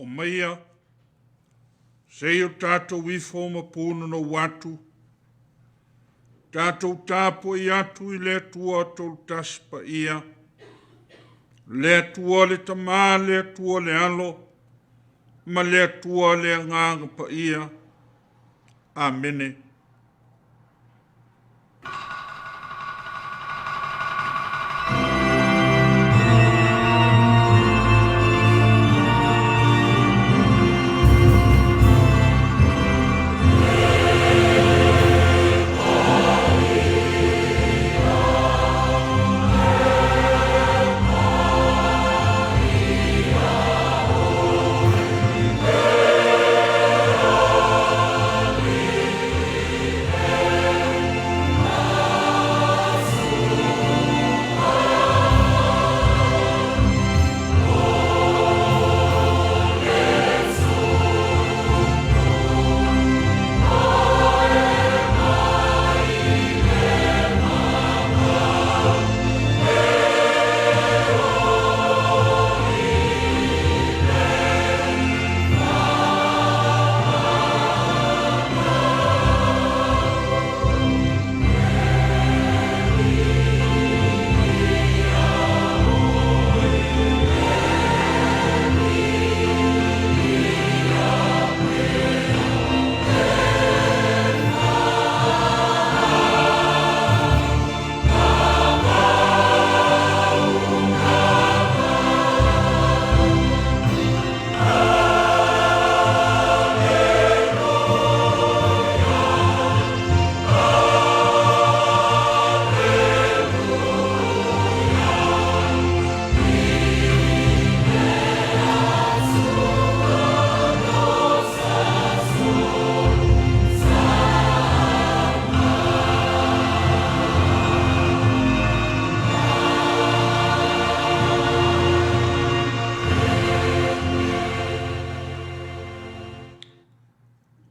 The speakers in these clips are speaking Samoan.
maia, se i o tatou ifo ma punonou atu, tatou tapuai atu i le Atua Tolutasi Paia, le Atua le Tama, le Atua le Alo, ma le Atua le Agaga Paia. Amene.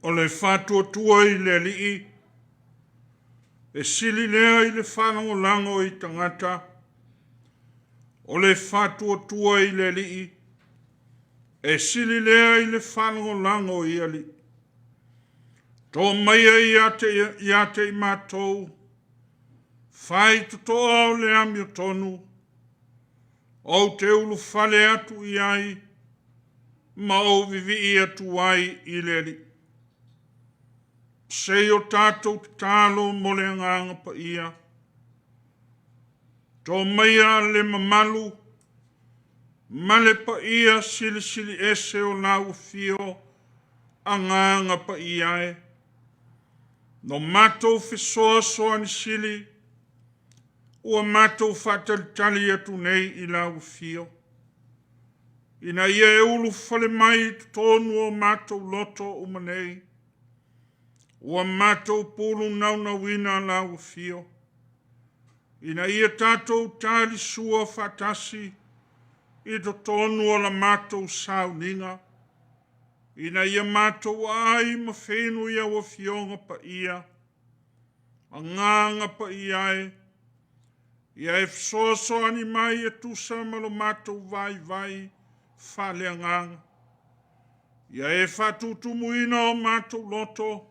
O le faatuatua i le Alii, e sili lea i le faalagolago i tagata. O le faatuatua i le Alii, e sili lea i le faalagolago i alii. To maia ia te i matou, fai totoa o le amiotonu, ou te ulufale atu i ai, ma ou vivii atu ai i le Alii. Se i o tatou tatalo mo le Agaga Paia. To maia le mamalu ma le paia silisili ese o lau afio Agaga Paia e. No matou fesoasoani sili, ua matou faatalitali atu nei i lau afio, ina ia e ulufale mai i totonu o matou loto uma nei, ua matou pulu naunauina lau afio, ina ia tatou talisua faatasi i totonu o la matou sauniga, ina ia matou aai ma feinu i au afioga paia, Agaga Paia e, ia e fesoasoani mai e tusa ma lo matou vaivai faaleagaga. Ia e faatutumuina o matou loto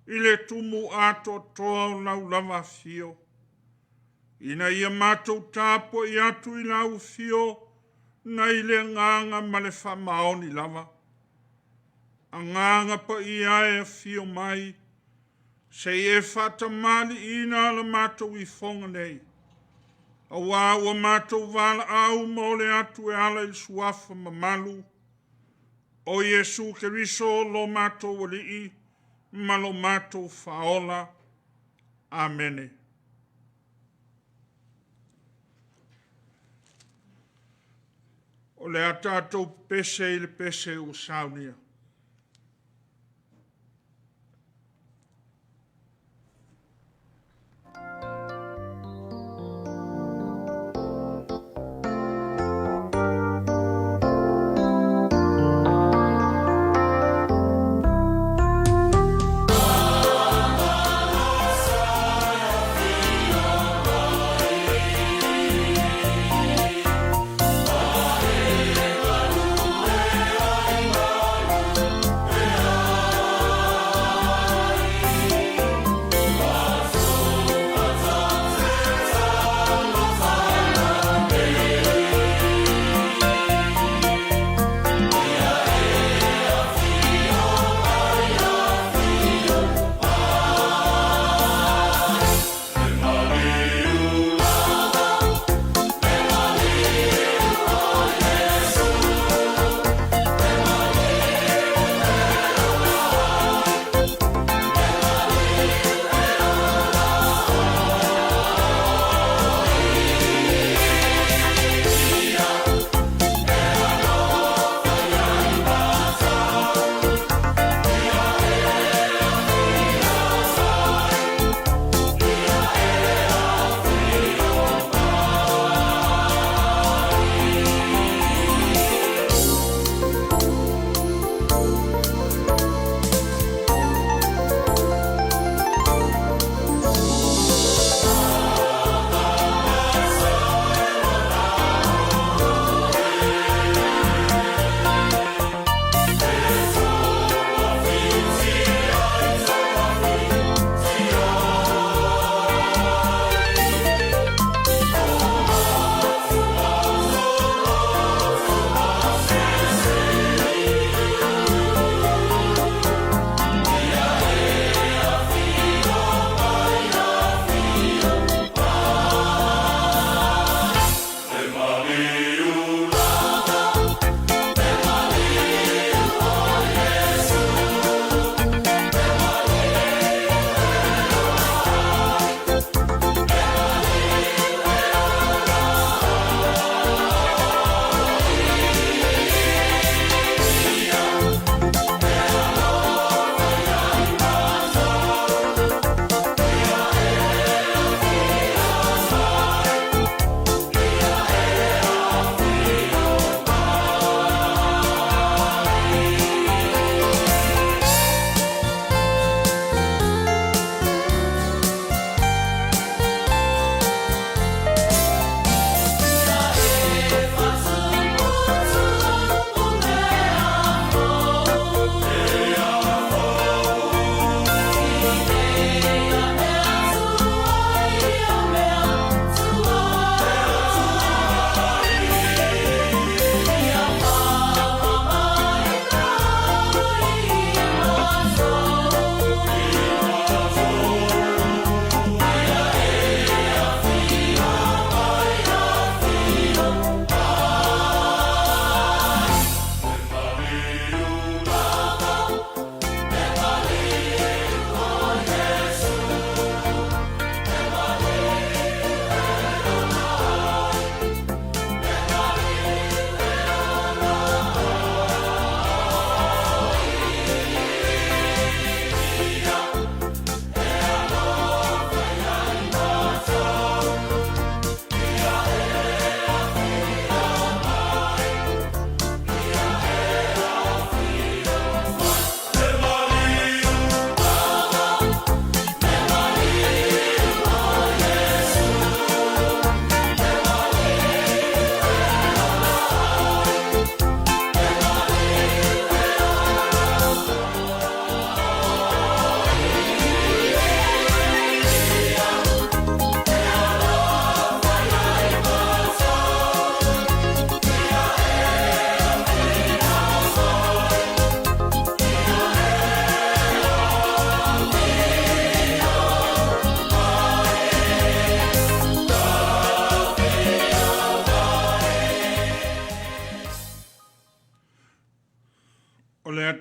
i le tumu atoatoa o lau lava afio, ina ia matou tapuai atu i lau afio nai le agaga ma le faamaoni lava. Agaga Paia e afio mai, se i e faatamaliiina la matou ifoga nei, auā ua matou valaau ma ole atu e ala i le suafa mamalu o Iesu Keriso lo matou Alii ma lo matou Faaola. Amene. O le a tatou pese i le pese ua saunia.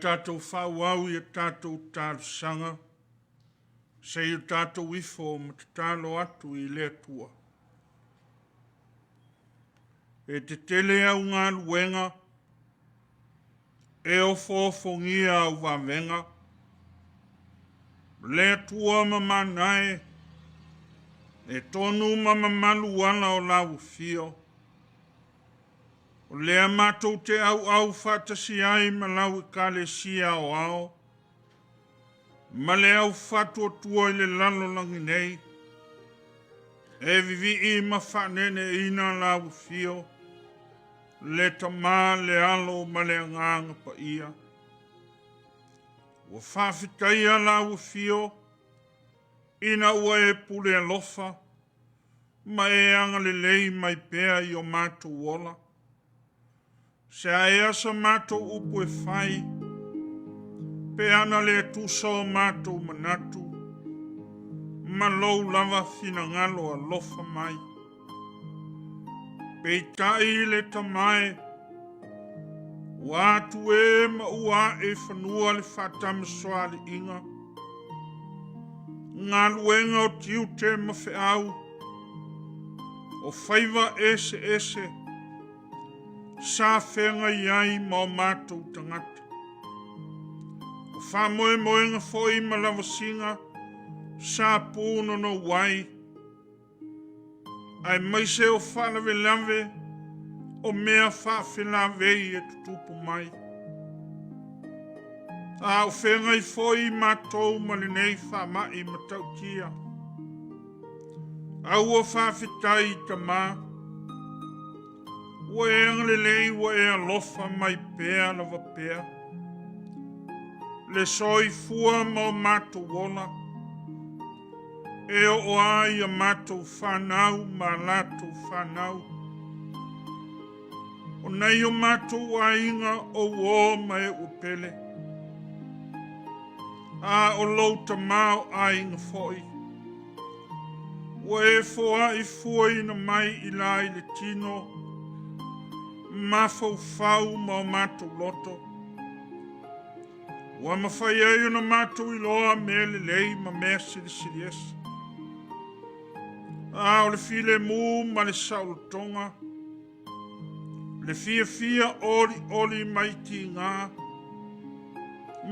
tatou faaauau i a tatou talosaga, se i o tatou ifo ma tatalo atu i le Atua. E tetele au galuega, e ofoofogia au vavega, le Atua ma manae, e tonu ma mamalu ala o lau afio. O lea matou te auau faatasi ai ma lau Ekalesia aoao ma le au faatuatua i le lalolagi nei, e vivii ma faaneneina lau afio, le Tama, le Alo ma le Agaga Paia. Ua faafetaia lau afio ina ua e pule alofa ma e agalelei mai pea i o matou ola. Se a ea sa matou upu e fai, pe ana le tusa o matou manatu, ma lou lava finagalo alofa mai. Peitai le Tama e, ua atu e ma ua ae i fanua le faatamasoaliiga, galuega o tiute ma feau, o faiva eseese, sa feagai ai ma o matou tagata. O faamoemoega foi ma lavasiga sa punonou ai, aemaise o faalavelave o mea faafelavei e tutupu mai. A o feagai foi matou ma lenei faamai matautia. Aua faafetai i Tama, ua e agalelei ua e alofa mai pea lava pea. Le soifua ma o matou ola, e oo ai a matou fanau ma a latou fanau. O nai o matou aiga o uō ma e ua pele, a o lou tamaoaiga foi, ua e foai fuaina mai i la i le tino, mafaufau ma o matou loto. Ua mafai ai ona matou iloa mea lelei ma mea silisili ese. A o le filemu ma le saolotoga, le fiafia olioli mai tiga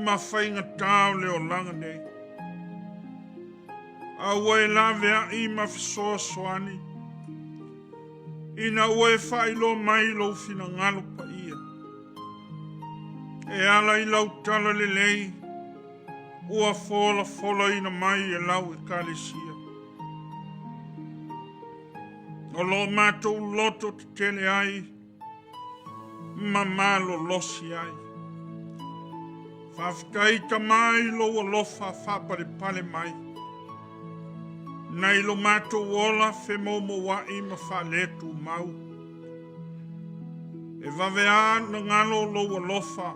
ma faigata o le olaga nei. A ua e laveai ma fesoasoani, ina ua e faailoa mai lou finagalo paia. E ala i lau tala lelei ua folafolaina mai e lau Ekalesia. O lo o matou loto tetele ai ma malolosi ai. Faafetai Tama i lou alofa faapalepale mai. Nai lo matou ola femoumouai ma faaletumau. E vave a ona galo lou alofa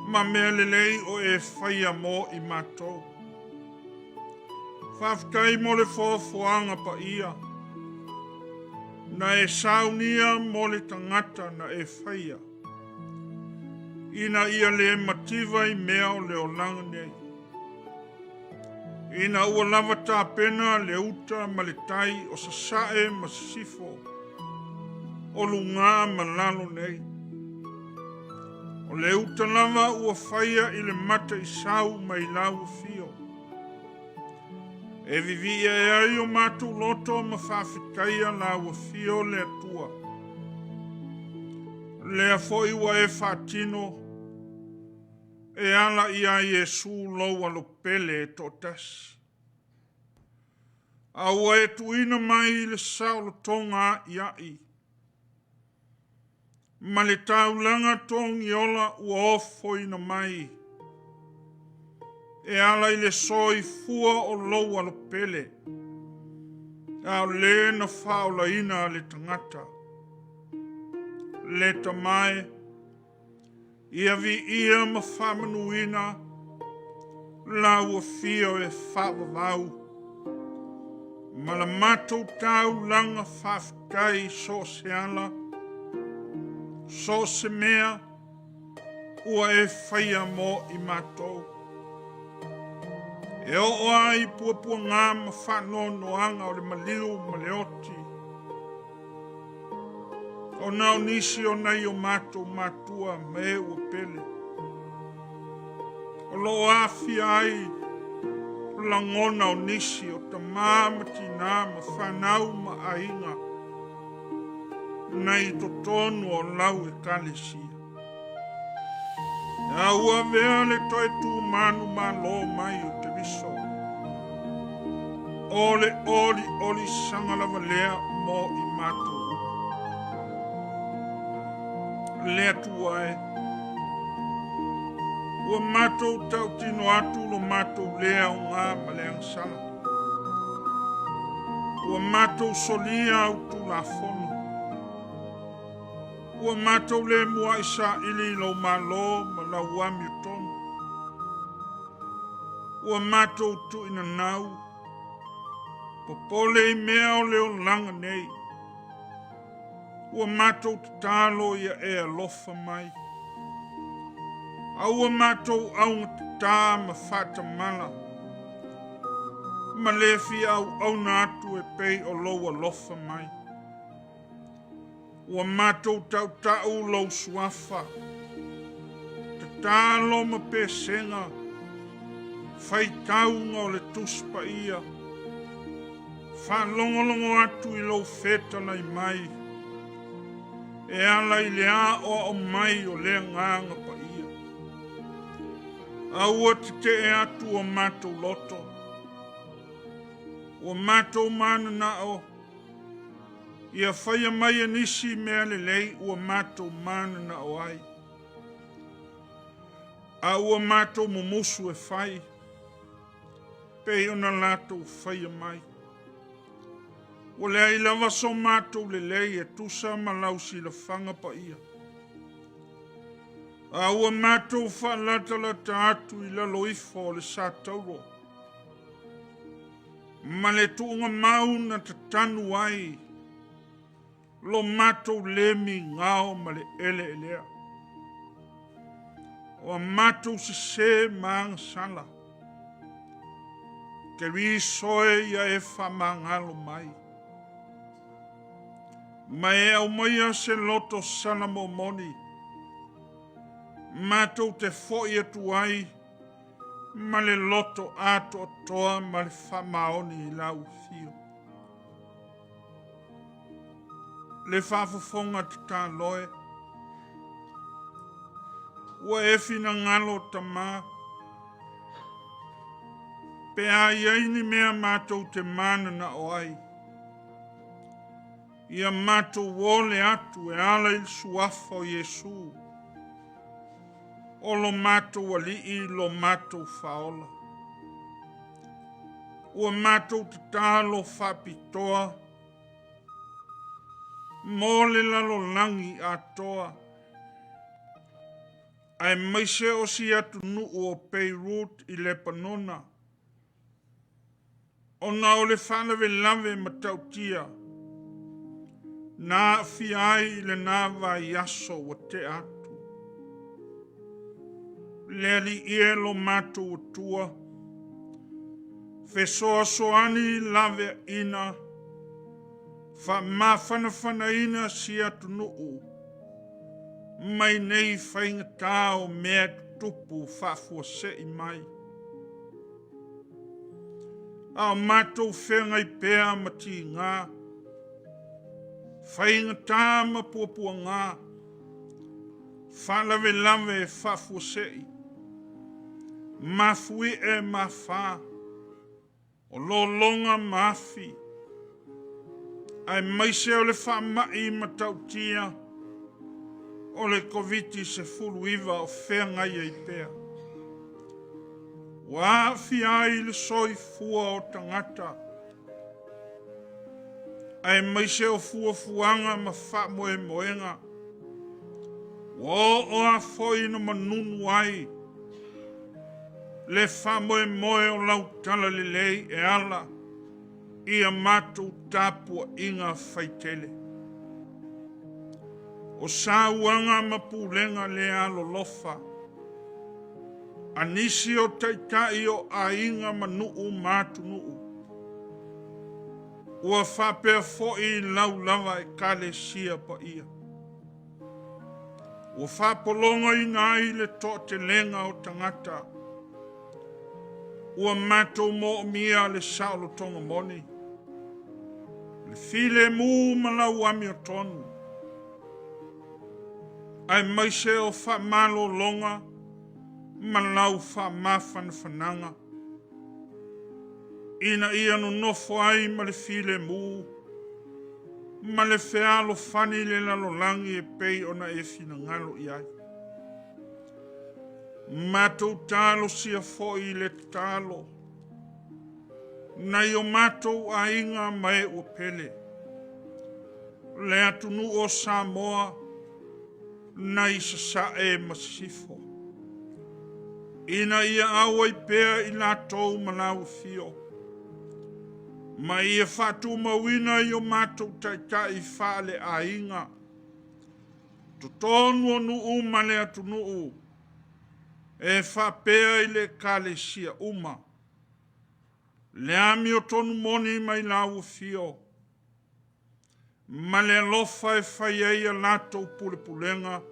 ma mea lelei o e faia mo i matou. Faafetai mo le foafoaga paia na e saunia mo le tagata na e faia, ina ia le mativa i mea o le olaga nei. Ina ua lava tapena le uta ma le tai o sasae ma sisifo, o luga ma lalo nei. O le uta lava ua faia i le mata i sau mai lau afio. E vivii ae ai o matou loto ma faafetaia lau afio le Atua. Lea foi ua e faatino e ala ia Iesu lou alopele e toatasi. A ua e tuuina mai i le saolotoga a'ia'i ma le taulaga togiola ua ofoina mai e ala i le soifua o lou alopele, a o le na faaolaina le tagata. Le Tama e, Ia viia ma faamanuina lau afio e faavavau ma la matou taulaga faafetai i so o se ala, so o se mea Ua e faia mo i matou. E oo ai puapuaga ma faanoanoaga o le maliu ma le oti, ona o nisi o nai o matou matua ma e ua pele, o lo o aafia ai lagona o nisi o tamā ma tinā ma fanau ma aiga nai totonu o lau Ekalesia. A ua avea le toe tu manumalo mai o Keriso, o le oliolisaga lava lea mo i matou uma. Le Atua e, ua matou tautino atu lo matou le aoga ma le agasala. Ua matou solia au Tulafono. Ua matou le muai saili i lou malo ma lau amiotonu. Ua matou tuuinanau, popole i mea o le olaga nei. Ua matou tatalo ia e alofa mai. A ua matou augatata ma faatamala, ma le fia auauna atu e pei o lou alofa mai. Ua matou tautau lou suafa, tatalo ma pesega, faitauga o le Tusi Paia, faalogologo atu i lou fetalai mai, e ala i le aoao mai o le Agaga Paia. A ua tetee atu o matou loto, ua matou mananao, Ia faia mai e nisi mea lelei ua matou mananao ai, a ua matou mumusu e fai, pei ona latou faia mai. Ua leai lava so matou lelei e tusa ma lau silafaga paia, a ua matou faalatalata atu i lalo ifo o le satauro, ma le tuugamau na tatanu ai lo matou le migao ma le eleelea. O a matou sesē ma agasala, Keriso e, ia e faamagalo mai, ma e aumaia se loto sala momoni, matou te foi atu ai ma le loto atoatoa ma le faamaoni i lau afio. Le faafofoga tatalo e, ua e finagalo Tamā, pe a i ai ni mea matou te mananao ai, ia matou ole atu e ala i le suafa o Iesu, o lo matou Alii lo matou Faaola. Ua matou tatalo faapitoa mo le lalolagi atoa, aemaise o si atunuu o Beirut i Lepanona, ona o le faalavelave matautia na aafia ai i lena vaiaso ua tea atu. Le Alii e lo matou Atua, fesoasoani laveaiina, faamafanafanaina si atunuu mai nei faigata o mea tutupu faafuasei mai. A o matou feagai pea ma tiga, faigata ma puapuaga, faalavelave faafuasei, mafuie ma afa, o lologa ma afi, aemaise o le faamai matautia o le Koviti-19 o feagai ai pea. Ua aafia ai le soifua o tagata, aemaise o fuafuaga ma faamoemoega. Ua oo lava foi ina manunu ai le faamoemoe o lau talalelei e ala i a matou tapuaiga faitele. O sauaga ma pulega le alolofa. a nisi o taitai o aiga ma nuu ma atunuu, ua faapea foi lau lava Ekalesia paia, ua faapologaina ai le toatelega o tagata ua matou moomia le saolotoga moni, le filemu ma lau amiotonu, aemaise o faamalologa ma lau faamafanafanaga, ina ia nonofo ai ma le filemu ma le fealofani le lalolagi e pei ona e finagalo i ai. Matou talosia foi i le tatalo nai o matou aiga ma e ua pele, le atunuu o Samoa nai Sasae ma Sisifo, ina ia auai pea i latou ma lau afio, ma ia faatumauina i o matou taitai faaleaiga, totonu o nuu ma le atunuu, e faapea i le Ekalesia uma, le amiotonu moni mai lau afio, ma le alofa e fai ai a latou pulepulega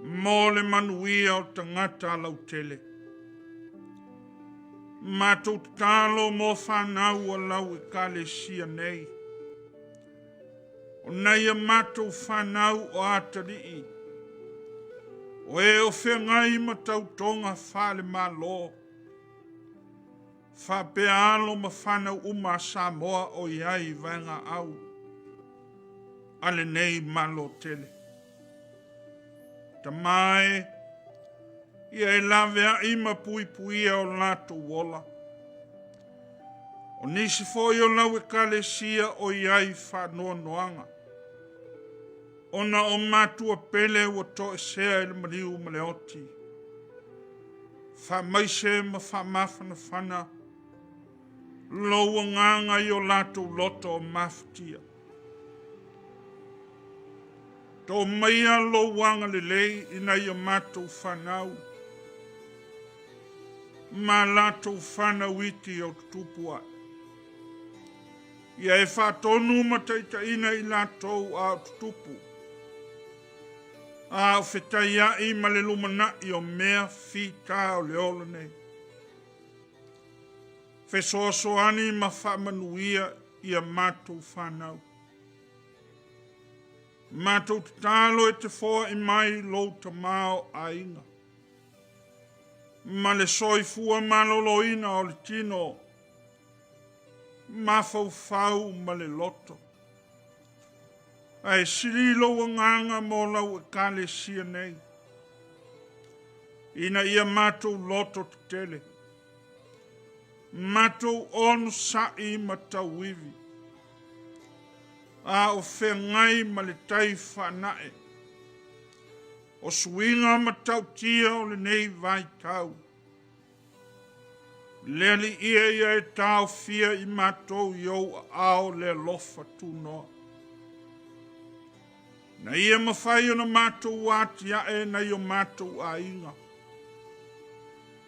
mo le manuia o tagata lautele. Matou tatalo mo fanau a lau Ekalesia nei, o nai a matou fanau o atalii, o e o feagai ma tautoga faale-Malo, faapea alo ma fanau uma a Samoa o i ai i vaegaau a lenei Malo tele. Tama e, ia e laveai ma puipuia o latou ola. O nisi foi o lau Ekalesia o i ai faanoanoaga, ona o matua pele ua toesea i le maliu ma le oti, faamaise ma faamafanafana lou agaga i o latou loto o mafatia. To maia lou agalelei i nai o matou fanau ma latou fanau iti o tutupu ae. Ia e faatonu ma taitaiina i latou a o tutupu, a o fetaiai ma le lumanai o mea fita o le ola nei. Fesoasoani ma faamanuia ia matou fanau. Matou tatalo e te foai mai lou tama o aiga, ma le soifua maloloina o le tino, mafaufau ma le loto. Ae sili lou agaga mo lau Ekalesia nei, ina ia matou loto tetele, matou onosai ma tauivi, a o feagai ma le tai faanae o suiga matautia o lenei vaitau. Le Alii ia e taofia i matou i ou aao le alofa tunoa. Na ia mafai ona matou atiae nai o matou aiga,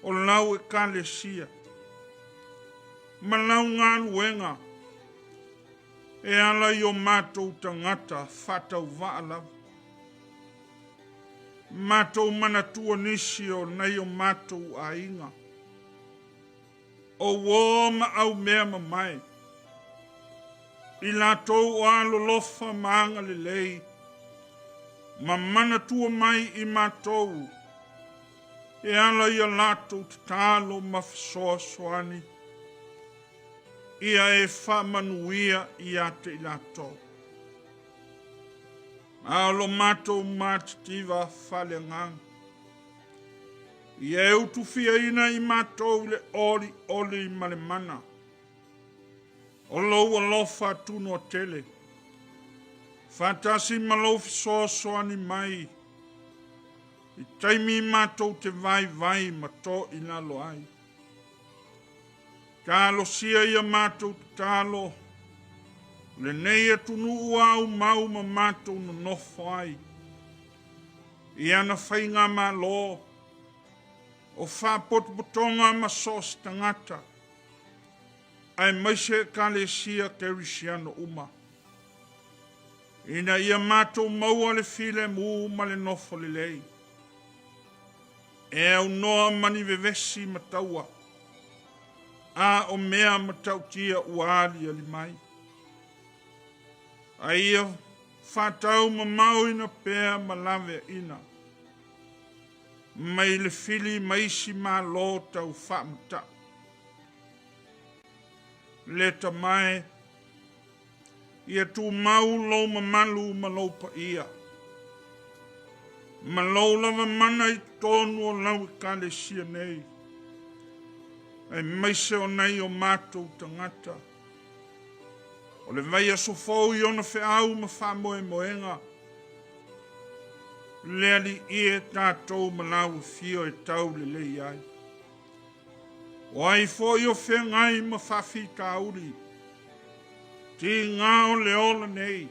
o lau Ekalesia, ma lau galuega e ala i o matou tagata faatauvaa lava. Matou manatua nisi o nai o matou aiga, o uō ma aumea mamae, i latou o alolofa ma agalelei, ma manatua mai i matou e ala i a latou tatalo ma fesoasoani, ia e faamanuia ia te i latou. A o lo matou matitiva faaleagaga, ia e utufiaina i matou i le olioli ma le mana o lou alofa tunoa tele, faatasi ma lou fesoasoani mai i taimi matou te vaivai ma to i lalo ai. Talosia ia matou tatalo, lenei atunuu aumau ma matou nonofo ai i ana faigamalo. O faapotopotoga ma so o se tagata, aemaise Ekalesia Kerisiano uma, ina ia matou maua le filemu ma le nofo lelei, e aunoa ma ni vevesi ma taua, a o mea matautia ua aliali mai. A ia faataumamauina pea ma laveaina mai le fili ma isi malo tau faamatau. Le Tama e, ia tumau lou mamalu ma lou paia, ma lou lava mana i totonu o lau Ekalesia nei, aemaise o nai o matou tagata. O le vaiaso fou i ona feau ma faamoemoega, le Alii e, tatou ma lau afio e taulelei ai. O ai foi o feagai ma faafitauli, tiga o le ola nei,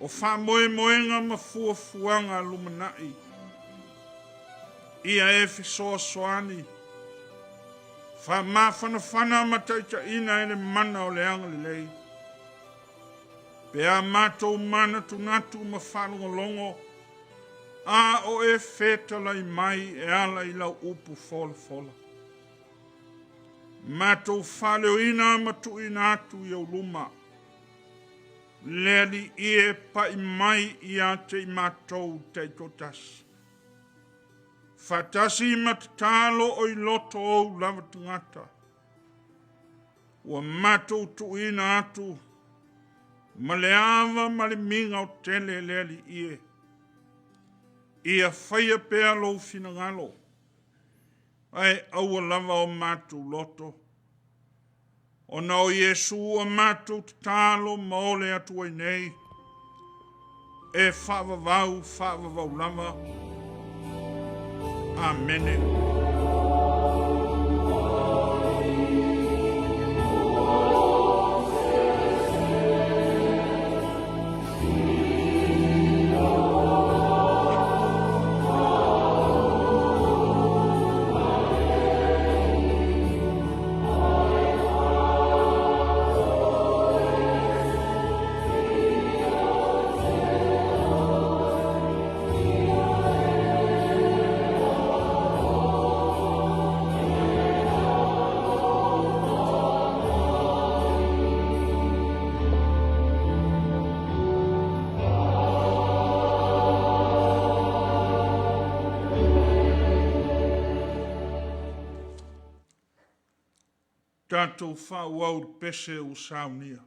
o faamoemoega ma fuafuaga lumanai, ia e fesoasoani, faamafanafana ma taitaiina e le mana o le agalelei. Pe a matou manatunatu ma faalogologo, a o e fetalai mai e ala i lau upu folafola. Matou faaleoina ma tuuina atu i ou luma, le Alii e, pai mai ia te i matou taitoatasi, faatasi ma tatalo o i loto ou lava tagata, ua matou tuuina atu ma le ava ma le miga o tele. Le Alii e, ia faia pea lou finagalo, ae aua lava o matou loto, ona o Iesu ua matou tatalo ma ole atu ai nei, e faavavau faavavau lava. Amene. Tatou faaauau le pese ua saunia.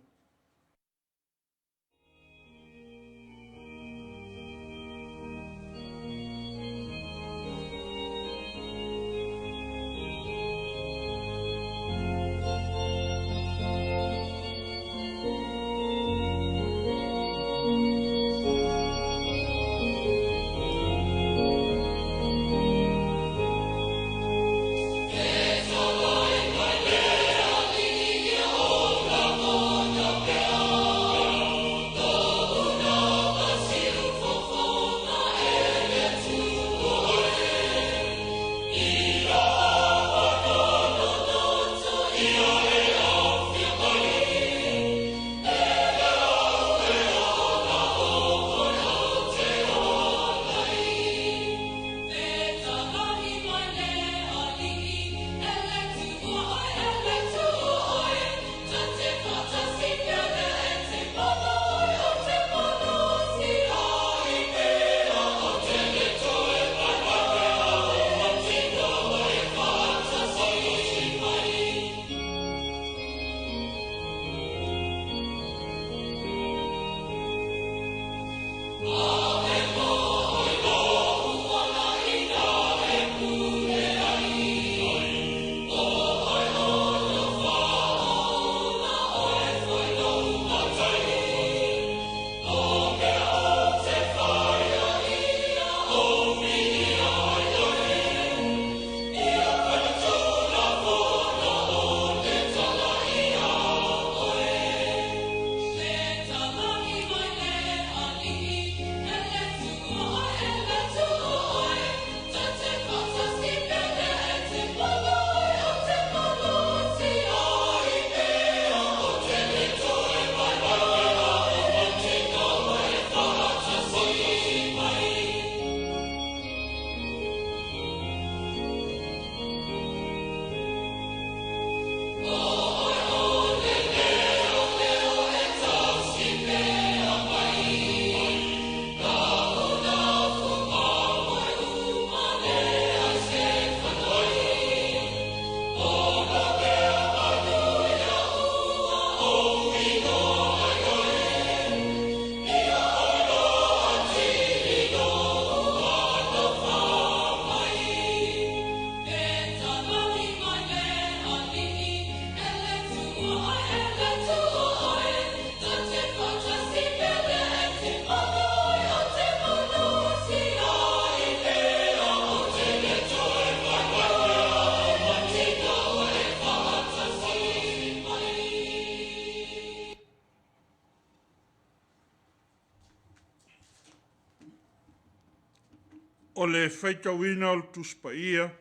O le faitauina o le Tusi Paia,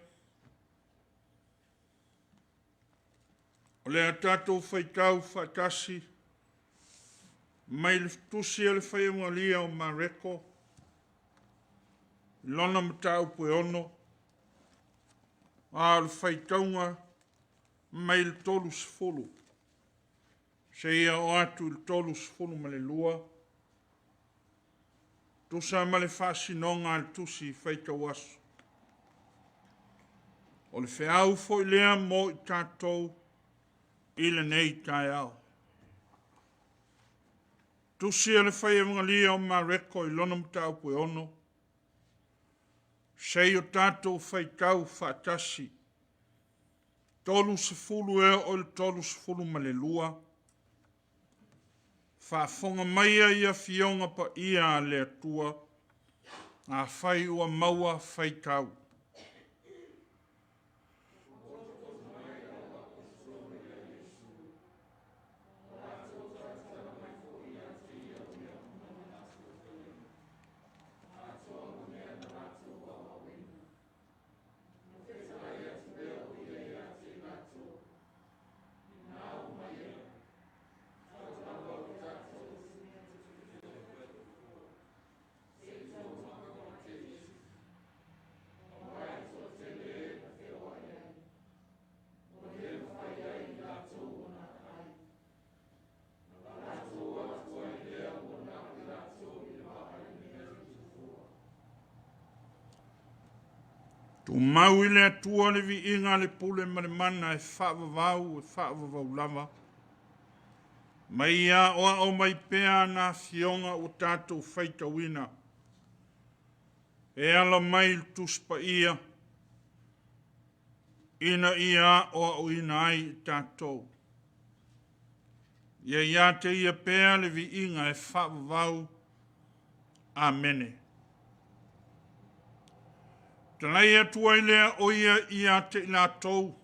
o le a tatou faitau faatasi mai le Tusi a le Faialugalia o Mareko, lona mataupu e 6, a o le faitauga mai le 30 seia oo atu i le 32, tusa ma le faasinoga a le Tusi Faitau Aso. O le feau foi lea mo i tatou i lenei taeao. Tusi a le Faialugalia o Mareko i lona mataupu e 6, seia o tatou faitau faatasi, 30 e oo i le 32. Faafofoga maia i Afioga Paia a le Atua, afai ua maua faitau. Tumau i le Atua le viiga, le pule ma le mana e faavavau e faavavau lava. Mai ia aoao mai pea ana afioga ua tatou faitauina e ala mai i le Tusi Paia ina ia aoaoina ai i tatou. Ia ia te ia pea le viiga e faavavau. Amene. Talai atu ai lea o ia ia te i latou,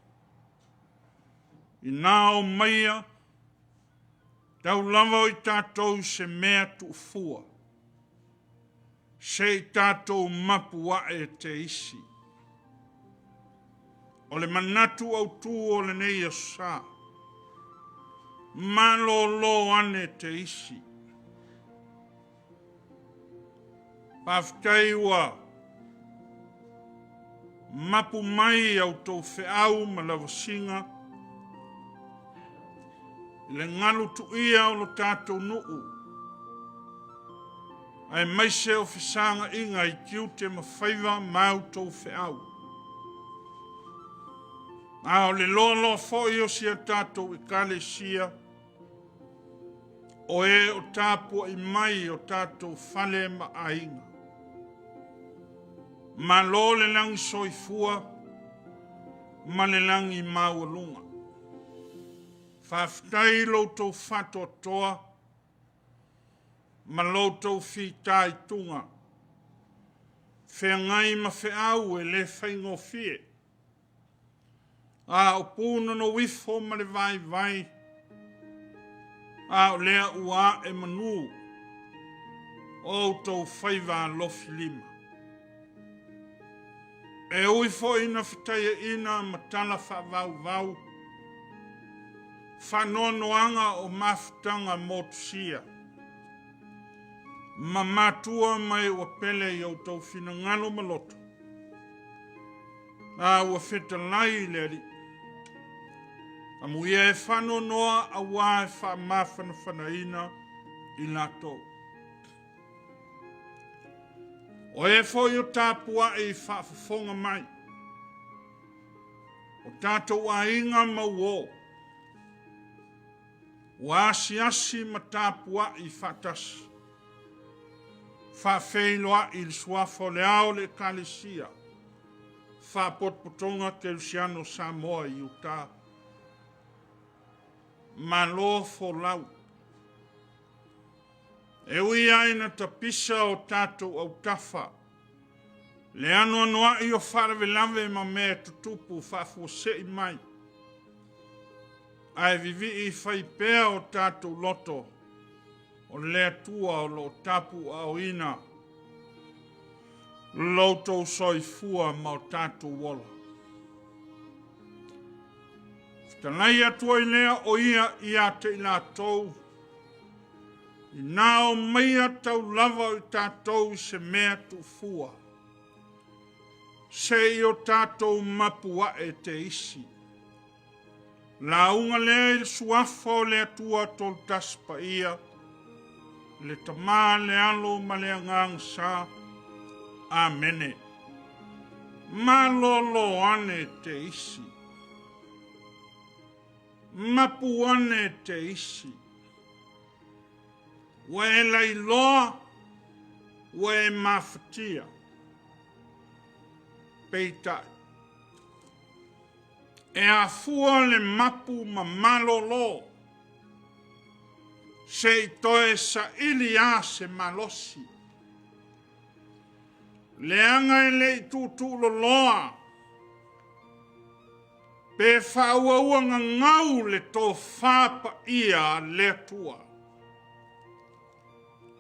ina o maia, tau lava o i tatou se mea tuufua, se i tatou mapu ae te isi. O le manatu autu o lenei aso sa, malolo ane te isi. Faafetai ua mapu mai a outou feau ma lavasiga i le galu tuia o lo tatou nuu, aemaise o fesaga'iga i tiute ma faiva ma outou feau. A o le loaloa foi o si a tatou Ekalesia, o e o tapua'i mai o tatou fale ma aiga. Malo le lagi soifua ma le lagi maualuga. Faafetai i lo outou faatoatoa ma lo outou fitaituga, feagai ma feau e le faigofie, a o punonou ifo ma le vaivai, a o lea ua ae manu o outou faiva alofilima. E ui foi ina fetaiaina ma tala faavauvau, faanoanoaga o mafutaga motusia, ma matua mai ua pele i outou finagalo ma loto, a ua fetalai i le Alii. Amuia e faanoanoa auā e faamafanafanaina i latou. O e foi o tapuai faafofoga mai, o tatou aiga ma uo, ua asiasi ma tapuai faatasi, faafeiloai i le suafa o le Ao o le Ekalesia, Faapotopotoga Kerisiano Samoa i Utah. Malo folau. E ui lava ina tapisa o tatou autafa le anoanoai o faalavelave ma mea tutupu faafuasei mai, ae vivii fai pea o tatou loto o le Atua o lo o tapuaaoina. Lo outou soifua ma o tatou ola. Fetalai atu ai lea o ia ia te i latou, ina omaia tau lava o i tatou i se mea tuufua, se i o tatou mapu ae te isi. Lauga lea i le suafa o le Atua Tolutasi Paia, le Tama, le Alo ma le Agaga Sa. Amene. Malolo ane te isi. Mapu ane te isi. Ua e lailoa, ua e mafatia. Peitai, e afua le mapu ma malolo, se i toe saili a se malosi. Leaga e le i tuutuuloloa pe faauaua gagau le tofa paia a le Atua.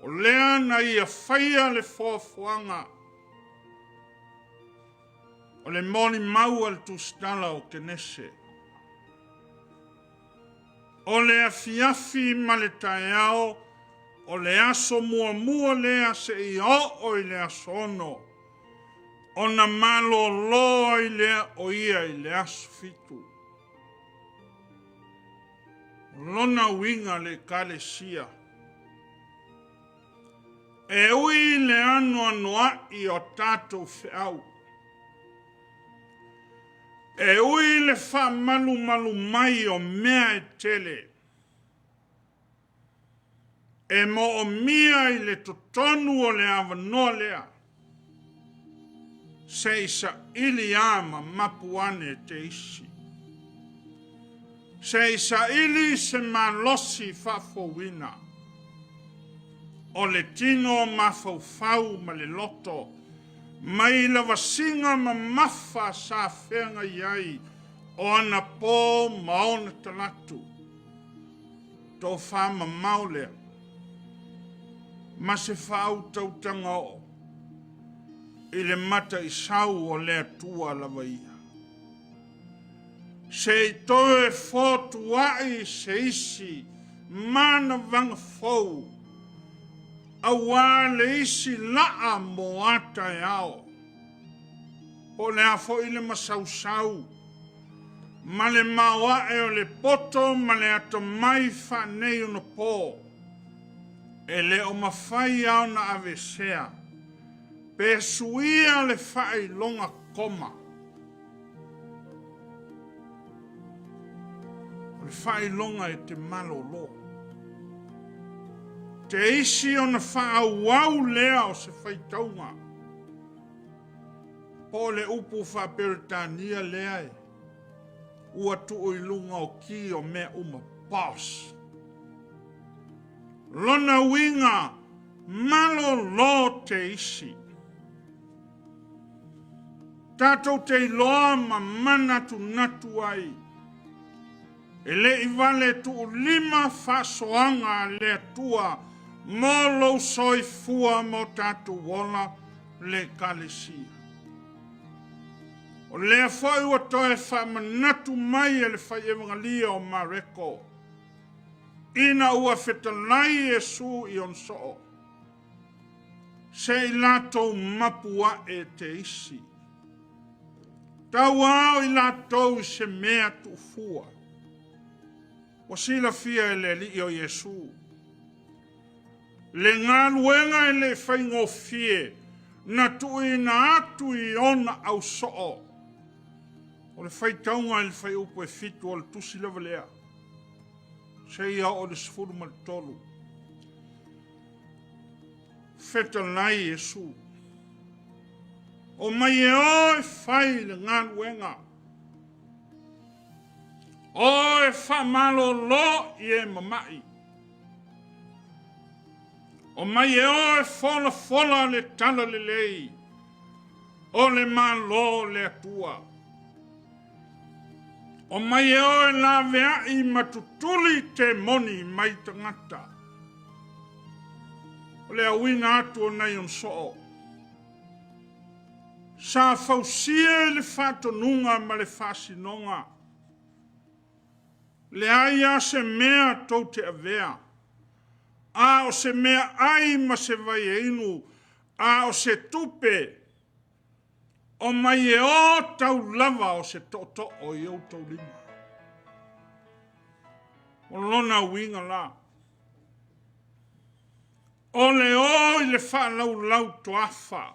O lea na ia faia le foafoaga o le molimau a le tusitala o Kenese. O le afiafi ma le taeao o le aso muamua lea seia oo i le aso 6, ona malolo ai lea o ia i le aso 7. O lona uiga le Ekalesia, e ui i le anoanoai o tatou feau, e ui i le faamalumalu mai o mea e tele, e moomia i le totonu o le avanoa lea, se i saili a ma mapu ane te isi. Se i saili se malosi faafouina o le tino mafaufau ma le loto mai lavasiga mamafa sa feagai ai o ana pō ma ona talatu. Tofa mamao lea ma se faautautaga oo i le mataisau o le Atua lava ia. Se i toe fotuai se isi manavaga fou, aua le isi laa mo a taeao. Po o le a foi le masausau ma le maoae o le poto ma le atamai faaneionapo, e le o mafai lava ona aveesea pe suia le faailoga koma. O le faailoga e te malolo. Te isi ona faaauau lea o se faitauga. Po o le upu faa-Peretania lea e ua tuu i luga o ki o mea uma, pause. Lona uiga, malolo te isi. Tatou te iloa ma manatunatu ai, e le i vale tuulima faasoaga a le Atua mo lou soifua ma o tatou ola le Ekalesia. O lea foi ua toe faamanatu mai e le fai Evagelia o Mareko, ina ua fetalai Iesu i ona soo, se i latou mapu ae te isi. Tauao i latou i se mea tuufua. Ua silafia e le Alii o Iesu le galuega e le faigofie na tuuina atu i ona ausoo. O le faitauga i le fuaiupu e 7 o le tusi lava lea, seia oo i le 13. Fetalai Iesu, o mai e o e fai le galuega, o e faamalolo i e mamai, o mai e o e folafola le talalelei o le Malo o le Atua, o mai e o e laveai ma tutuli temoni mai tagata. O le auina atu o nai ona soo. Sa fausia i le faatonuga ma le faasinoga. Leai lava se mea tou te avea, a o se meaai ma se vaiainu, a o se tupe, omai e o tau lava o se tootoo i outou lima. O lona uiga la, o le o i le faalaulau toafa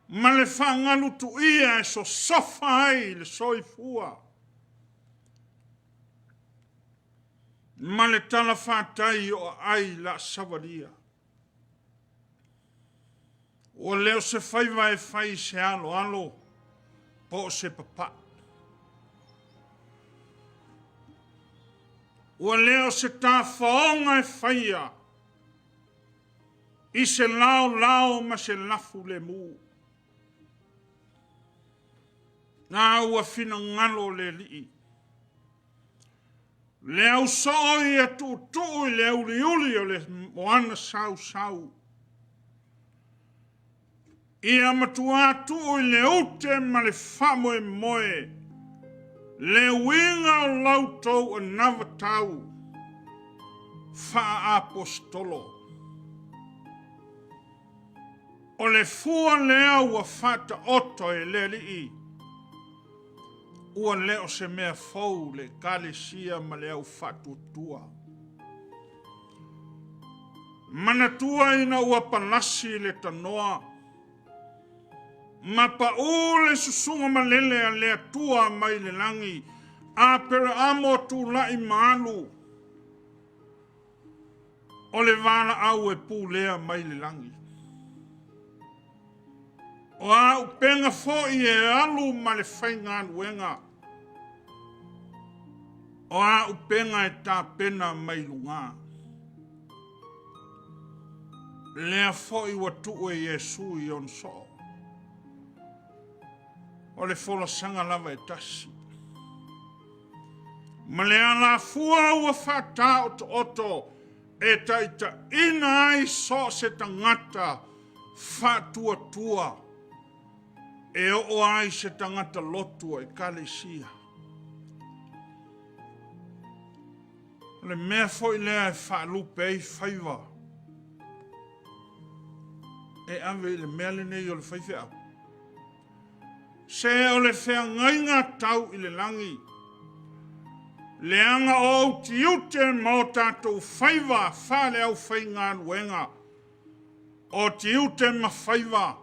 ma le faagalutuia e sosofa ai le soifua ma le talafatai o aai laasavalia. Ua le o se faiva e fai i se aloalo po o se papai. Ua le o se tafaoga e faia i se laolao ma se lafu lemu. Na ua finagalo le Alii, le ausoo ia tuutuu i le uliuli o le moana sausau, ia matua tuu i le ute ma le faamoemoe le uiga o la outou anavatau faa-aposetolo. O le fua lea ua faataoto e le Alii, ua le o se mea fou le Ekalesia ma le au faatuatua. Manatua ina ua palasi le tanoa ma pau le susuga malele a le Atua mai le lagi, Aperamo tulai ma alu, o le valaau e pulea mai le lagi. O a upega foi e alu ma le faigaluega, o a upega e tapena mai luga. Lea foi ua tuu e Iesu i ona soo. O le folasaga lava e tasi. Ma le alafua ua faataotooto e taitaiina ai so o se tagata faatuatua e oo ai se tagata lotu o Ekalesia. O le mea foi lea e faalupe ai faiva e ave i le mea lenei o le faifeau. Se o le feagaiga tau i le lagi, leaga o ou tiute ma o tatou faiva faaleaufaigaluega, o tiute ma faiva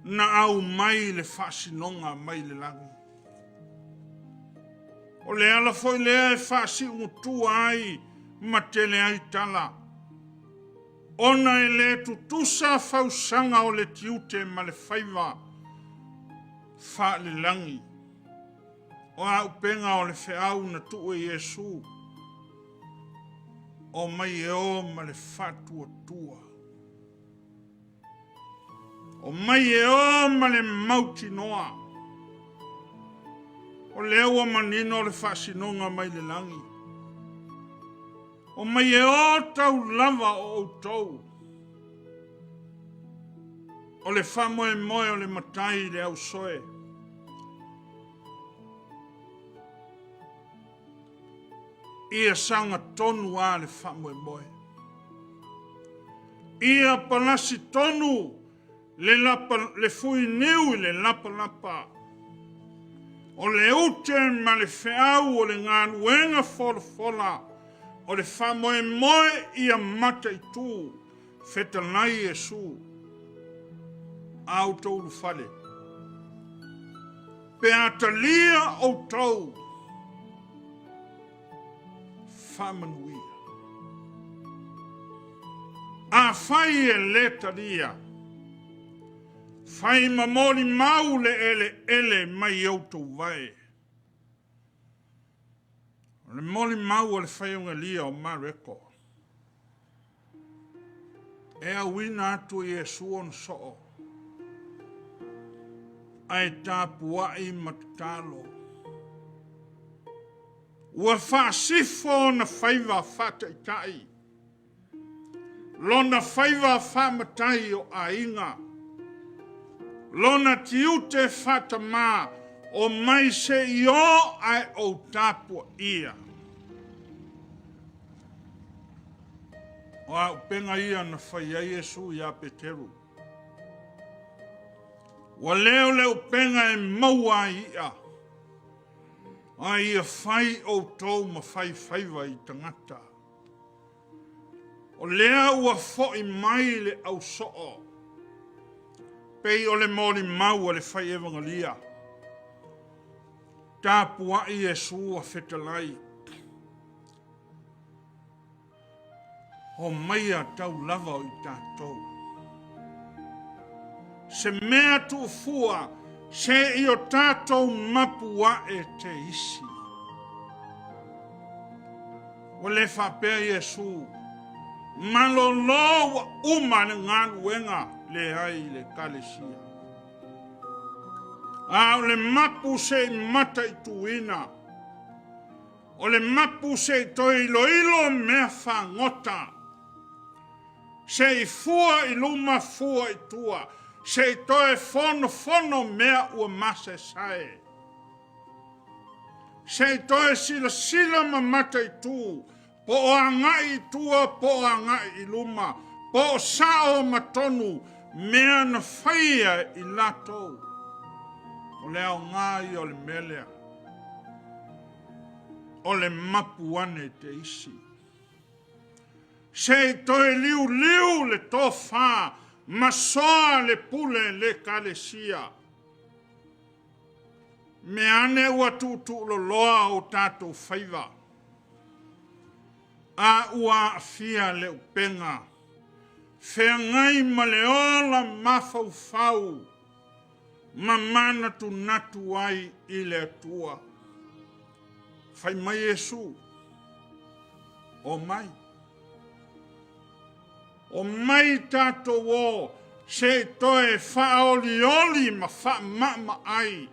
na aumai le faasinoga mai le lagi. O le ala foi lea e faasiugutua ai ma tele ai tala, ona e le tutusa fausaga o le tiute ma le faiva faalelagi. O a upega o le feau na tuu e Iesu, omai e o ma le faatuatua. Omai e o ma le mautinoa. O lea ua manino le faasinoga mai le lagi. Omai e o tau lava o outou. O le faamoemoe o le matai i le ausoe. Ia sagatonu a le faamoemoe. Ia palasi tonu le, lapa, le fuiniu i le lapalapa. O le ute ma le feau o le galuega folafola o le faamoemoe ia mataitu fetalai Iesu a outou ulufale. Pe a talia outou faamanuia. Afai e le talia, fai ma molimau le eleele mai outou vae. O le molimau a le faiogalia o Mareko, e auina atu e Iesu ona soo, ae tapuai ma tatalo. Ua faasifo ona faiva faataitai, lona faiva faamatai o aiga. Lona tiute faatamā, omai se i o ae ou tapuaia. O a upega ia na fai ai Iesu ia Peteru? Ua leo le upega e maua ai i'a, a ia fai outou ma fai faiva i tagata. O lea ua foi mai le ausoo, pei o le molimau a le fai evagalia. Tapuai Iesu a fetalai, omaia tau lava o i tatou. Se mea tuufua, se i o tatou mapu ae te isi. Ua le faapea Iesu, malolo ua uma le galuega leai i le Ekalesia. A o le mapu se i mataituina, o le mapu se i toe iloilo mea fagota, se i fua i luma fua i tua, se i toe fonofono mea ua masaesae, se i toe silasila ma mataitu, po o agai i tua po o agai i luma, po o sao ma tonu mea na faia e i latou. O le aoga ia o le mea lea, o le mapu ane te isi. Se i toe liuliu le tofa ma soa le pule le Ekalesia. Mea ane ua tuutuuloloa o tatou faiva, a ua aafia le upega, feagai ma le ola mafaufau ma manatunatu ai i le Atua. Fai mai Iesu, omai. Omai tatou o se i toe faaolioli ma faamaamaai,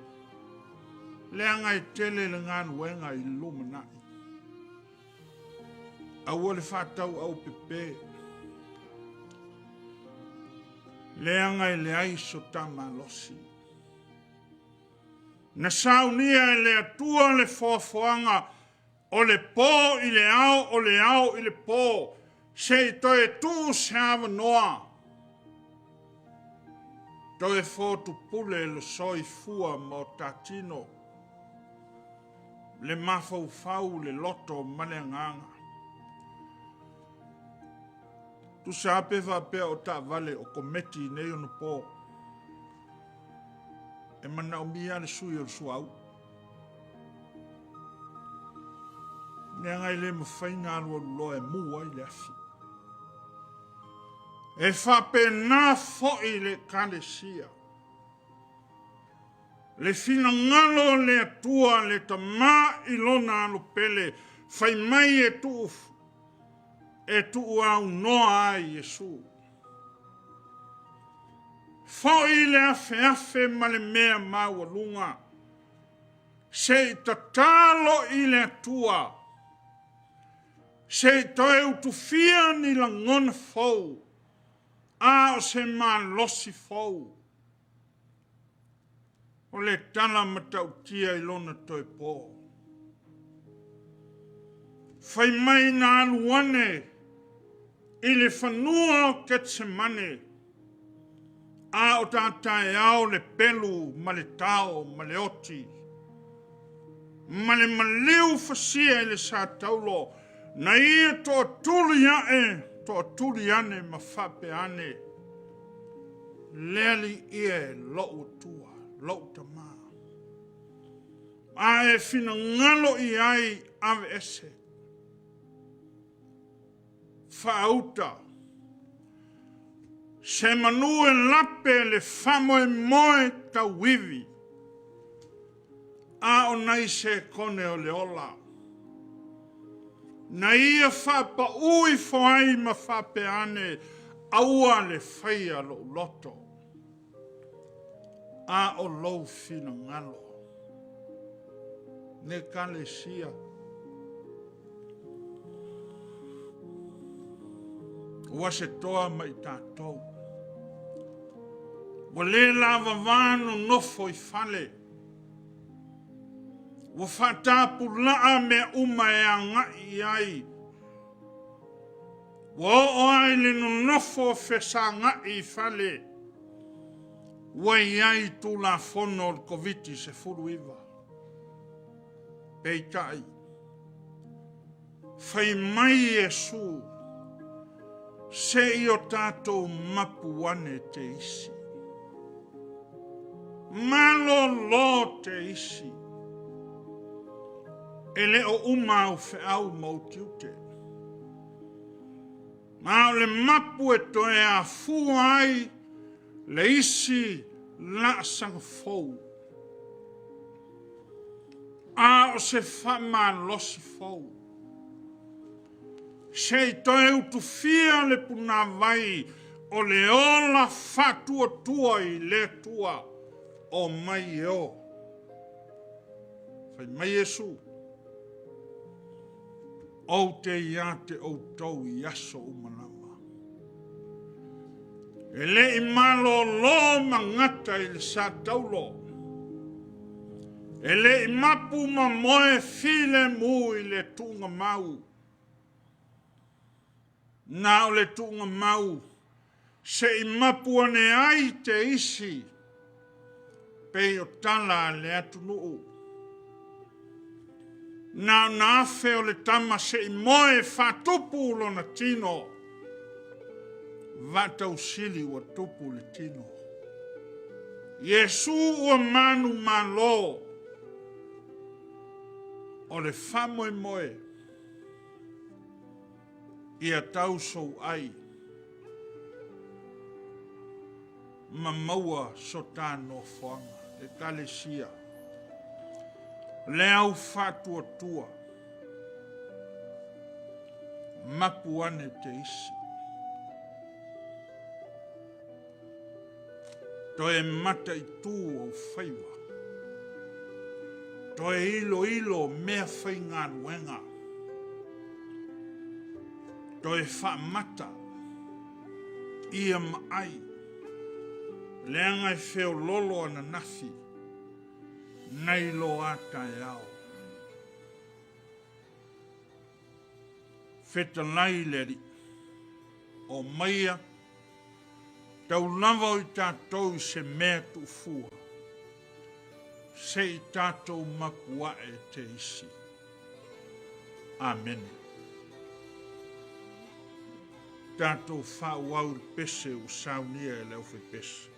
leaga e tele le galuega i le lumanai. Aua le faatauaupepe, leaga e leai so ta malosi. Na saunia e le Atua le foafoaga o le po i le ao, o le ao i le po, se i toe tuu se avanoa, toe fotupule le soifua ma o ta tino, le mafaufau, le loto ma le agaga. Tusa lava pe faapea o taavale o kometi i nei ona po, e manaomia le sui o le suauu. Leaga e le mafai ona alualu loa e mu ai le afi. E faapena foi le Ekalesia. Le finagalo o le Atua le Tama i lona Alo pele, fai mai e tuu e tuuaunoa ai Iesu. Foi le afeafe ma le mea maualuga, se i tatalo i le Atua, se i toe utufia ni lagona fou, a o se malosi fou. O le tala matautia i lona toe po. Fai mai na alu ane i le fanua o Ketsemane, a o ta taeao le pelu ma le tao ma le oti, ma le maliu fasia i le sataulo, na ia toatuli ae, toatuli ane ma faapea ane, le Alii e lou Atua, lou Tama. A e finagalo i ai, aveese, faauta, se manu e lape le faamoemoe tauivi, a o nai sekone o le ola. Na ia faapau ifo ai ma faapea ane, aua le faia lou loto, a o lou finagalo. Le Ekalesia, ua se toa ma i tatou. Ua le lavava nonofo i fale. Ua faatapulaa mea uma e agai i ai. Ua oo lava i le nonofo fesagai i fale. Ua i ai Tulafono o le Koviti-19. Peitai, fai mai Iesu, se i o tatou mapu ane te isi. Malolo te isi. E le o uma au feau ma ou tiute. Ma o le mapu e toe afua ai le isi laasaga fou. A o se faamalosi fou. Se i toe utufia le punavai o le ola faatuatua i le Atua, omai e o. Fai mai Iesu, ou te ia te outou i aso uma lava. E le i malolo magata i le sa taulo, e le i mapu ma moe filemu i le tuugamau, na o le tuugamau se i mapu ane ai te isi, pei o tala a le atunuu. Na ona afe o le tama se i moe faatupu lona tino, vaatausili ua tupu le tino. Iesu ua manumalo, o le faamoemoe ia tau sou ai ma maua so ta nofoaga. Ekalesia, le au faatuatua, mapu ane te isi. Toe mataitu ou faiva. Toe iloilo mea faigaluega. Toe faamata ia maai, leaga e feololo ananafi nai lo a taeao. Fetalai le Alii, omaia, tau lava o i tatou i se mea tuufua, se i tatou mapuae te isi. Amene. Tatou faaauau le pese ua saunia e le aufaipese.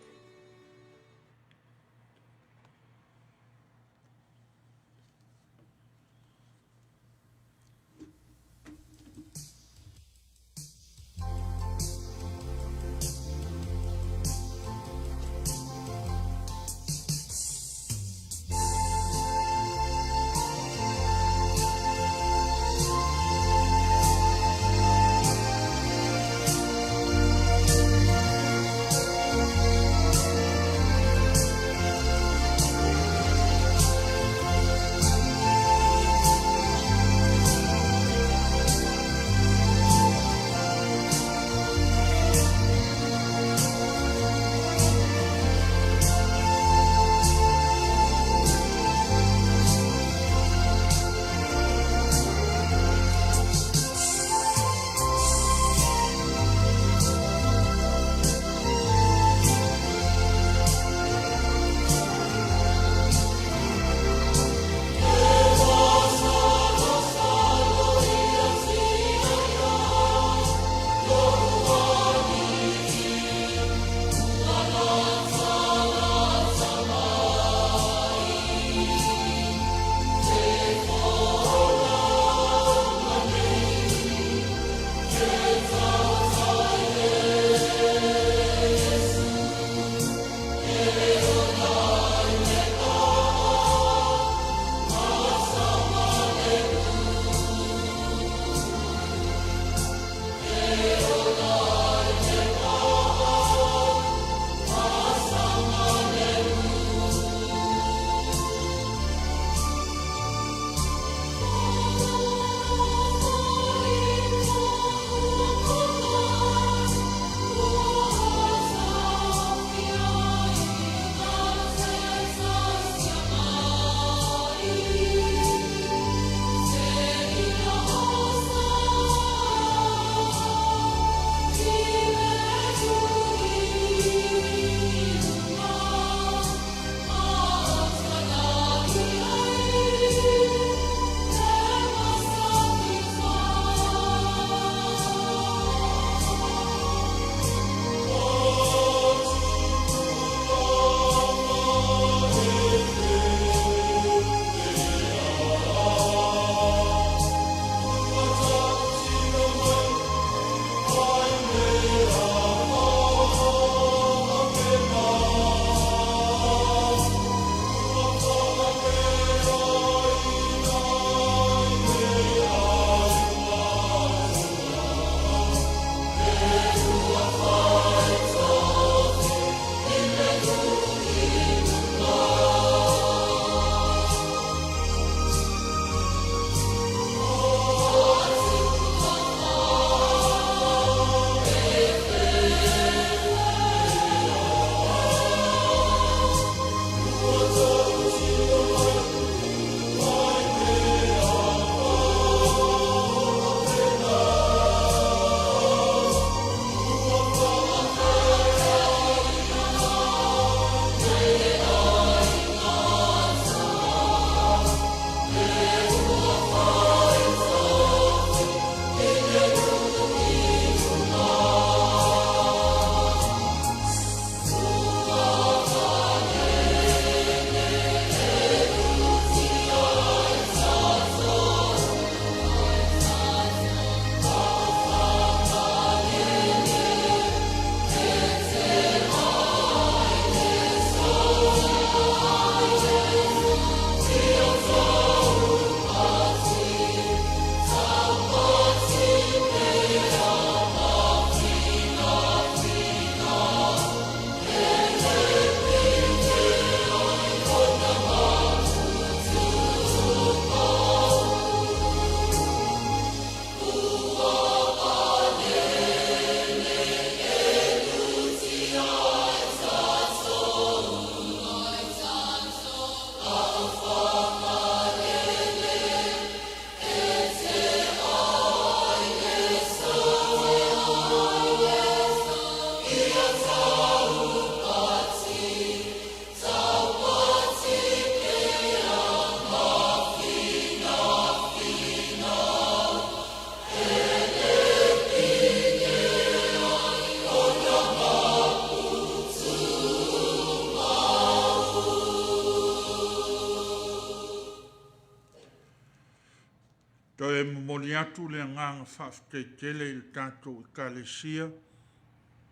atu le agaga faafetai tele i le tatou Ekalesia,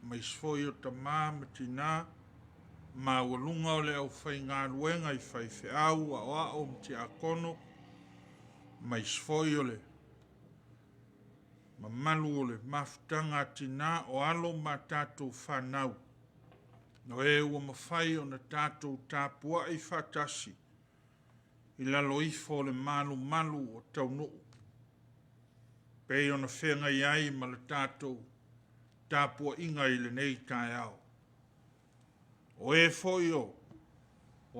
aemaise foi o tama ma tina, maualuga o le aufaigaluega i faifeau, aoao ma tiakono, aemaise foi o le mamalu o le mafutaga a tina, o alo ma a tatou fanau, o e ua mafai ona tatou tapuai faatasi i lalo ifo o le malumalu o taunuu pei ona feagai ai ma le tatou tapuaiga i lenei taeao. O e foi o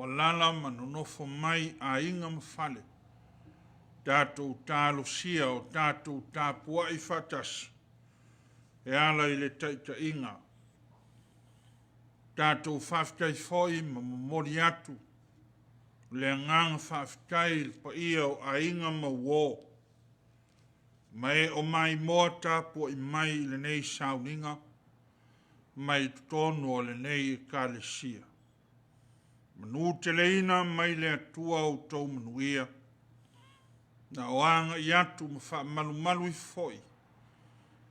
alaala ma nonofo mai i aiga ma fale, tatou talosia o tatou tapuai faatasi e ala i le taitaiga. Tatou faafetai foi ma momoli atu le agaga faafetai i le paia o aiga ma uo ma e o maimoa tapuai mai i lenei sauniga mai totonu o lenei Ekalesia. Manuteleina mai le Atua outou manuia, a o agai atu ma faamalumalu ifo foi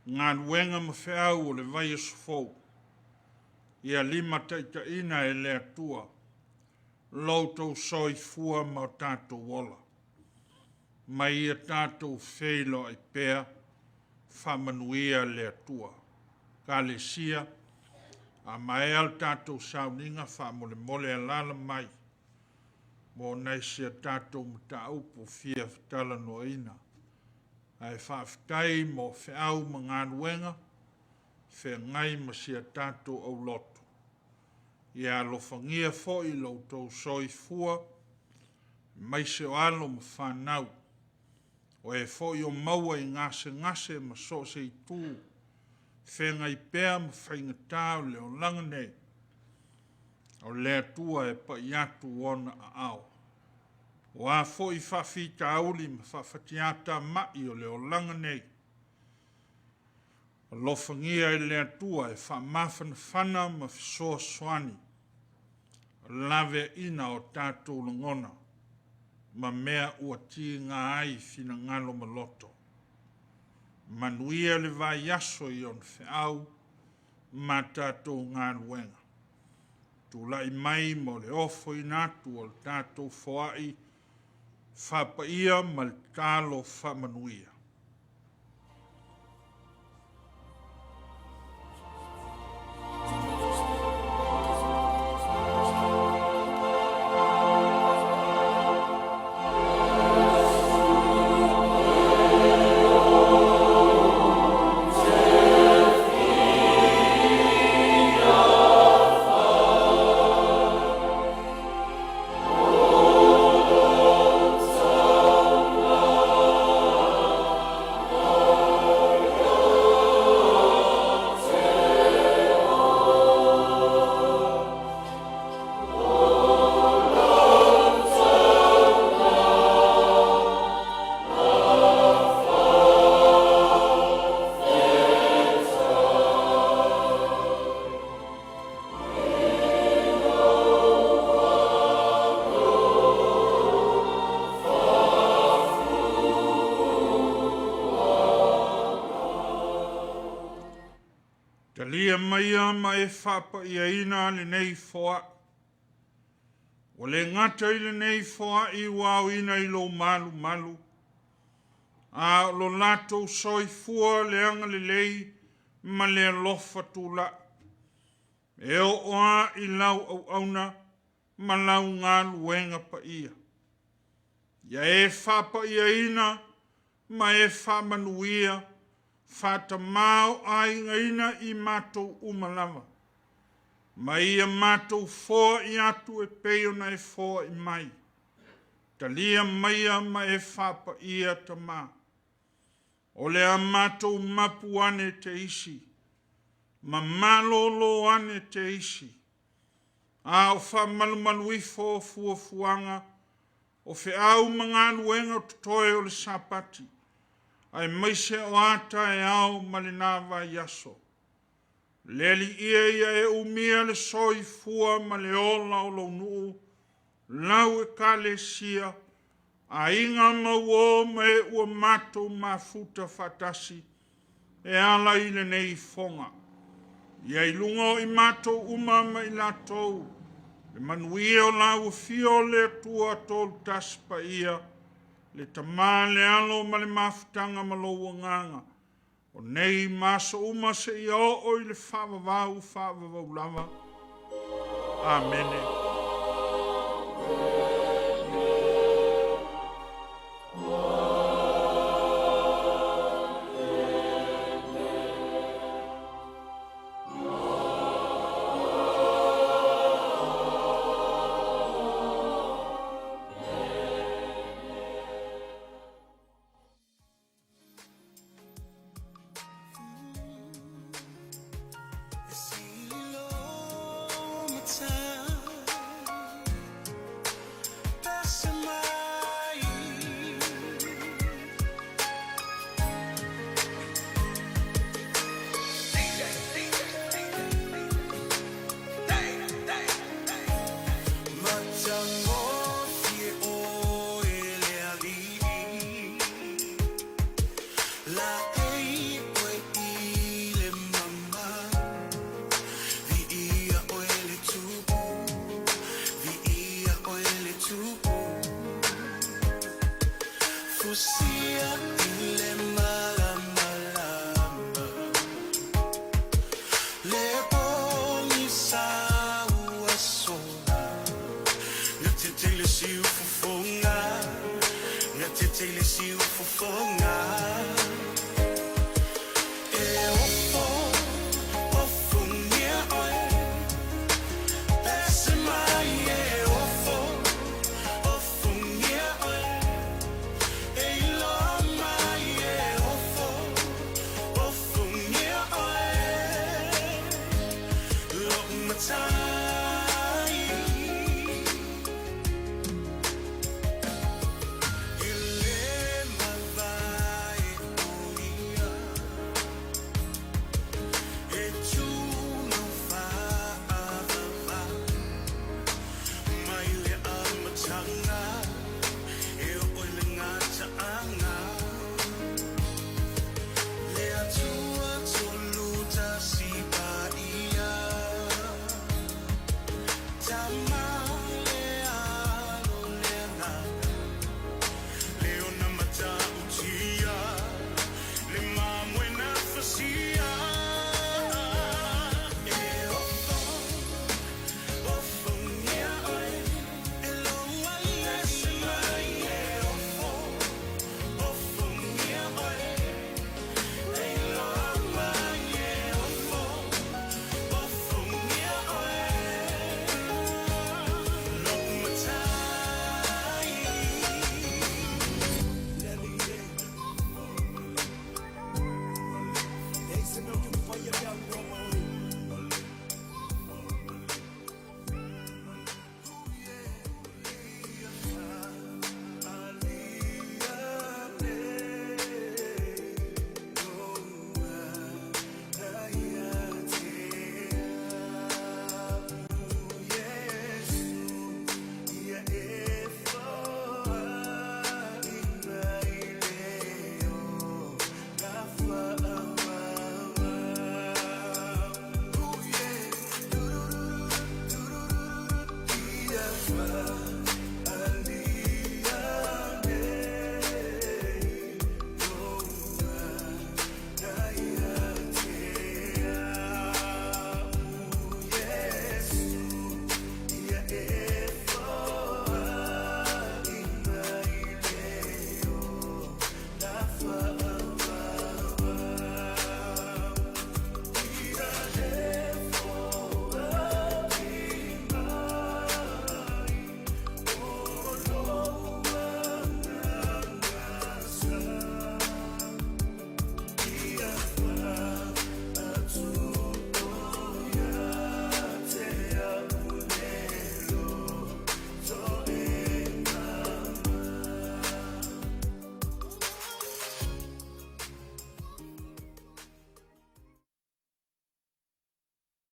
galuega ma feau o le vaiaso fou, ia limataitaiina e le Atua lo outou soifua ma o tatou ola, ma ia tatou feiloai pea. Faamanuia le Atua. Ekalesia, a maea le tatou sauniga, faamolemole alaala mai mo nai si a tatou mataupu e fia talanoaina. Ae faafetai mo feau ma galuega feagai ma si a tatou aulotu. Ia alofagia foi lo outou soifua, aemaise o alo ma fanau, o e foi o maua i gasegase ma so o se itu, feagai pea ma faigata o le olaga nei, o le Atua e pai atu Ona aao. O a foi faafitauli ma faafatiatamai o le olaga nei, alofagia e le Atua e faamafanafana ma fesoasoani laveaiina o tatou lagona ma mea ua tiga ai finagalo ma loto. Manuia le vaiaso i ona feau ma tatou galuega. Tulai mai mo le ofoina atu o le tatou foai faapaia ma le tatalo faamanuia. Talia maia ma e faapaiaina lenei foai. Ua le gata i lenei foai ua aoina i lou malumalu, a o lo latou soifua le agalelei ma le alofa tulai, e oo lava i lau auauna ma lau galuega paia. Ia e faapaiaina ma e faamanuia faatamāo'aigaina i matou uma lava, ma ia matou foai atu e pei ona e foai mai. Talia maia ma e faapaia Tama. O le a matou mapu ane te isi, ma malōlō ane te isi, a o faamalumalu ifo o fuafuaga o feau ma galuega o totoe o le Sapati, aemaise o a taeao ma lena vaiaso. Le Alii e, ia e umia le soifua ma le ola o lou nuu, lau Ekalesia, Aiga ma uō ma e ua matou mafuta faatasi e ala i lenei ifoga. Ia i luga o i matou uma ma i latou, le manuia o lau afio o le Atua Tolutasi Paia, le Tama, le Alo ma le Mafutaga ma lou Agaga, o nei ma aso uma seia oo i le faavavau faavavau lava. Amene.